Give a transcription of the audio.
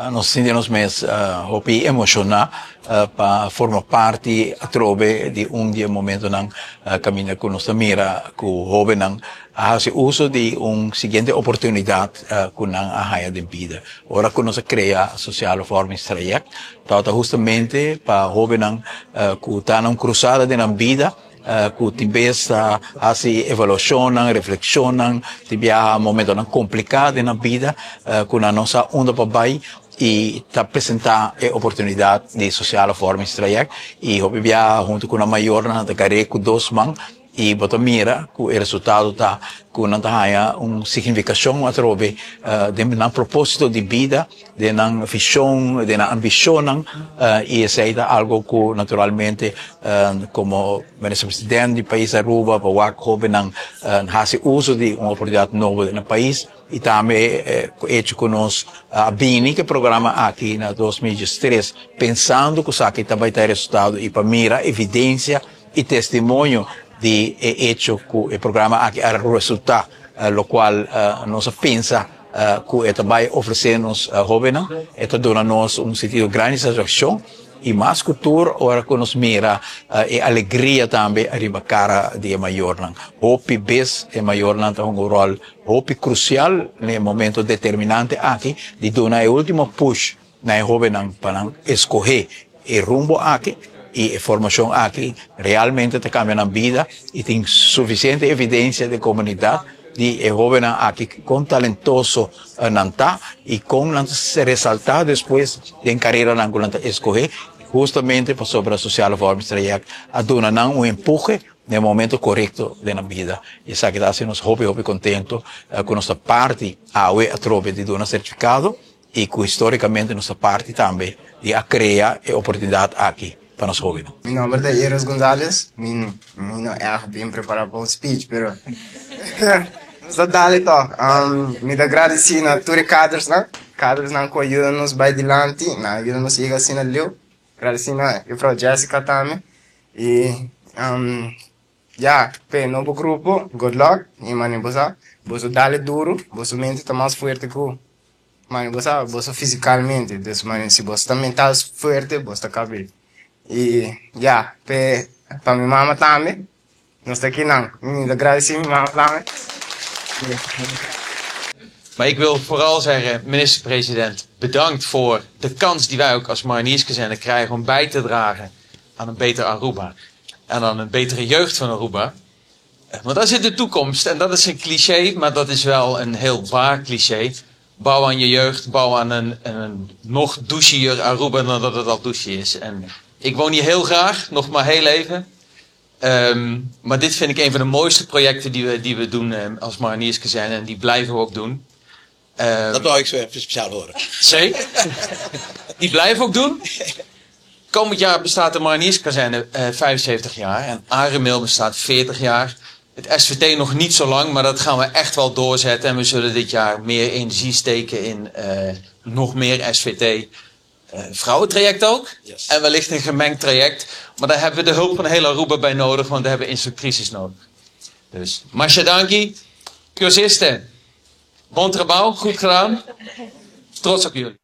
Nos sinti nos mes hopi emoshoná pa forma parti atrobe di un di e momentonan kaminda ku nos ta mira ku hóbennan a hasi uso di un siguiente oportunidat ku nan a haña den bida. Ora ku nos a krea Sociale Vormingstraject tabata hustamente pa hóbennan ku ta na un krusada den nan bida, ku tin bes ta hasi evaluashonnan, reflekshonnan, tin biaha momentonan kompliká den nan bida ku nan no sa unda pa bai i ta presentá e oportunidat di Sociale Vormingstraject i hopi biaha huntu ku nan mayornan nan ta kar'é ku dos man i bo ta mira ku e resultado ta ku nan ta haña un signifikashon atrobe den nan propósito di bida. Den nan vision, den nan ambicionnan y esey ta algo cu naturalmente como Minister President di pais Aruba pa wak hobennan haci uso di un oportunidad nobo den e pais y tambe cu hecho cu nos a bini cu e programa aki na 2013 pensando cu esaki ta bay ta e resultado y pa mira evidencia y testimonio di e hecho cu e programa aki a resulta locual nos a pensa. Ku e ta bai ofresé nos hóbennan, e ta duna nos un sentido grandi di satisfakshon i mas ku tur ora ku nos mira e alegria tambe riba kara di e mayornan. Hopi bes e mayornan ta hunga un ròl hopi krusial na e momento determinante aki di duna e último push na e hóbennan pa nan eskohé e rumbo aki i e formashon aki realmente ta kambia nan bida i tin sufisiente evidensia den komunidat di e hóbennan aki kon talentoso nan ta i kon nan ta resaltá despues den kareranan ku nan ta eskohé hustamente pasobra Sociale Vormingstraject a duna nan un empuhe den e momento korekto den nan bida. I esaki ta hasi nos hopi hopi kontento ku nos ta parti awe atrobe di duna sertifikado. I ku histórikamente nos ta parti tambe di a krea e oportunidat aki pa nos hóbennan. Mi nomber ta Eros Gonzalez. Mi mi no erg bien prepara pa un speech, pero nos ta dale tog. Mi ta gradeci na tur e kadersnan, kadersnan ku a yuda nos bai dilanti, nan a yuda nos yega asina leu. Gradeci na juffrouw Jessica tambe. I ya, p'e nobo grupo, good luck. Mi manda bo sa, boso dale duru, boso mente ta mas fuerte ku. Mane bo sa boso fisicalmente, dus mane si boso ta mental fuerte boso ta cabe. Y ya, pe pa mi mama tambe, nos ta kinan, mi ta gradeci mi mama tambe. Maar ik wil vooral zeggen, minister-president, bedankt voor de kans die wij ook als marinierskazerne krijgen om bij te dragen aan een beter Aruba. En aan een betere jeugd van Aruba. Want daar zit de toekomst en dat is een cliché, maar dat is wel een heel waar cliché. Bouw aan je jeugd, bouw aan een, een nog douchier Aruba dan dat het al douche is. En ik woon hier heel graag, nog maar heel even. Um, maar dit vind ik een van de mooiste projecten die we, die we doen um, als marinierskazerne en die blijven we ook doen. Um, dat wou ik zo even speciaal horen. Zeker. Die blijven we ook doen. Komend jaar bestaat de marinierskazerne uh, 75 jaar en Aremil bestaat 40 jaar. Het SVT nog niet zo lang, maar dat gaan we echt wel doorzetten. En we zullen dit jaar meer energie steken in uh, nog meer SVT. Uh, vrouwentraject ook. Yes. En wellicht een gemengd traject. Maar daar hebben we de hulp van heel Aruba bij nodig, want daar hebben we instructrices nodig. Dus, Masha danki. Cursisten, bon trabou, goed gedaan. Trots op jullie.